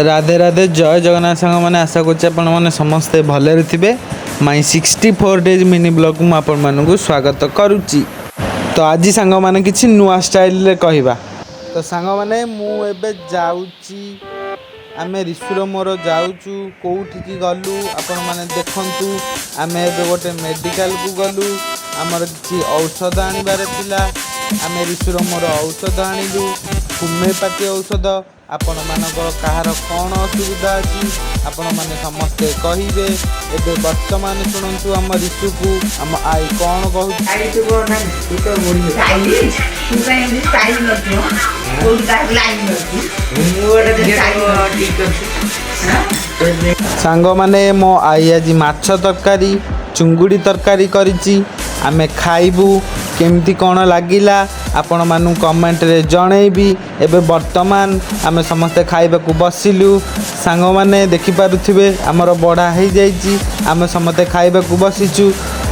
ରାଧେ ରାଧେ, ଜୟ ଜଗନ୍ନାଥ ସାଙ୍ଗମାନେ। ଆଶା କରୁଛି ଆପଣମାନେ ସମସ୍ତେ ଭଲରେ ଥିବେ। ମାଇ 64 ଡେଜ୍ ମିନି ବ୍ଲଗ୍କୁ ମୁଁ ଆପଣମାନଙ୍କୁ ସ୍ୱାଗତ କରୁଛି। ତ ଆଜି ସାଙ୍ଗମାନେ କିଛି ନୂଆ ଷ୍ଟାଇଲରେ କହିବା। ତ ସାଙ୍ଗମାନେ, ମୁଁ ଏବେ ଯାଉଛି, ଆମେ ରିଶୁର ମୋର ଯାଉଛୁ। କେଉଁଠିକି ଗଲୁ ଆପଣମାନେ ଦେଖନ୍ତୁ। ଆମେ ଏବେ ଗୋଟେ ମେଡ଼ିକାଲକୁ ଗଲୁ, ଆମର କିଛି ଔଷଧ ଆଣିବାର ଥିଲା। ଆମେ ରିଶୁର ମୋର ଔଷଧ ଆଣିଲୁ, ହୋମିଓପାଥି ଔଷଧ। ଆପଣମାନଙ୍କର କାହାର କ'ଣ ଅସୁବିଧା ଅଛି, ଆପଣମାନେ ସମସ୍ତେ କହିବେ। ଏବେ ବର୍ତ୍ତମାନ ଶୁଣନ୍ତୁ ଆମ ରିଶୁକୁ ଆମ ଆଈ କ'ଣ କହୁଛି। ଖାଇଥିବ ନା, ତୁ ତ ବୁଢୀ। ଷ୍ଟାଇଲିଶ? ତୁ କାଇଁ ଏମିତି ଷ୍ଟାଇଲ ମାରୁଛୁ? କୋଉଠି କାହାକୁ ଲାଇନ୍ ମାରୁଛୁ? ମୁଁ ଗୋଟେ ଝିଅ ଠିକ ଅଛି। ସାଙ୍ଗମାନେ, ମୋ ଆଈ ଆଜି ମାଛ ତରକାରୀ, ଚୁଙ୍ଗୁଡ଼ି ତରକାରୀ କରିଛି, ଆମେ ଖାଇବୁ। କେମିତି କ'ଣ ଲାଗିଲା ଆପଣମାନଙ୍କୁ କମେଣ୍ଟରେ ଜଣେଇବି। ଏବେ ବର୍ତ୍ତମାନ ଆମେ ସମସ୍ତେ ଖାଇବାକୁ ବସିଲୁ। ସାଙ୍ଗମାନେ, ଦେଖିପାରୁଥିବେ ଆମର ବଢ଼ା ହେଇଯାଇଛି, ଆମେ ସମସ୍ତେ ଖାଇବାକୁ ବସିଛୁ।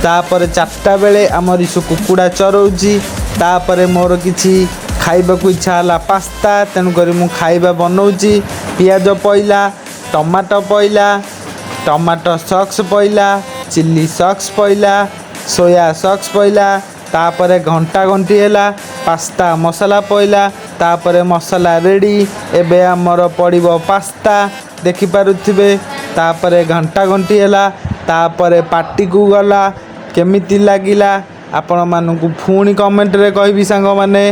ତାପରେ 4ଟା ବେଳେ ଆମ ରିଶୁ କୁକୁଡ଼ା ଚରଉଛି। ତାପରେ ମୋର କିଛି ଖାଇବାକୁ ଇଚ୍ଛା ହେଲା ପାସ୍ତା, ତେଣୁକରି ମୁଁ ଖାଇବା ବନଉଛି। ପିଆଜ ପଇଲା, ଟମାଟୋ ପଇଲା, ଟମାଟୋ ସକ୍ସ ପଇଲା, ଚିଲି ସକ୍ସ ପଇଲା, ସୋୟା ସକ୍ସ ପଇଲା। ତାପରେ ଘଣ୍ଟା ଘଣ୍ଟି ହେଲା, ପାସ୍ତା ମସଲା ପଇଲା। ତାପରେ ମସଲା ରେଡ଼ି, ଏବେ ଆମର ପଡ଼ିବ ପାସ୍ତା, ଦେଖିପାରୁଥିବେ। ତାପରେ ଘଣ୍ଟା ଘଣ୍ଟି ହେଲା, ତାପରେ ପାଟିକୁ ଗଲା। କେମିତି ଲାଗିଲା ଆପଣମାନଙ୍କୁ ପୁଣି କମେଣ୍ଟରେ କହିବି। ସାଙ୍ଗମାନେ,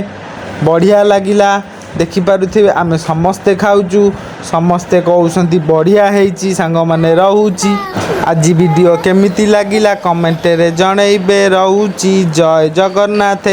ବଢ଼ିଆ ଲାଗିଲା। ଦେଖିପାରୁଥିବେ ଆମେ ସମସ୍ତେ ଖାଉଛୁ, ସମସ୍ତେ କହୁଛନ୍ତି ବଢ଼ିଆ ହେଇଛି। ସାଙ୍ଗମାନେ, ରହୁଛି। ଆଜି ଭିଡ଼ିଓ କେମିତି ଲାଗିଲା କମେଣ୍ଟରେ ଜଣେଇବେ। ରହୁଛି, ଜୟ ଜଗନ୍ନାଥ।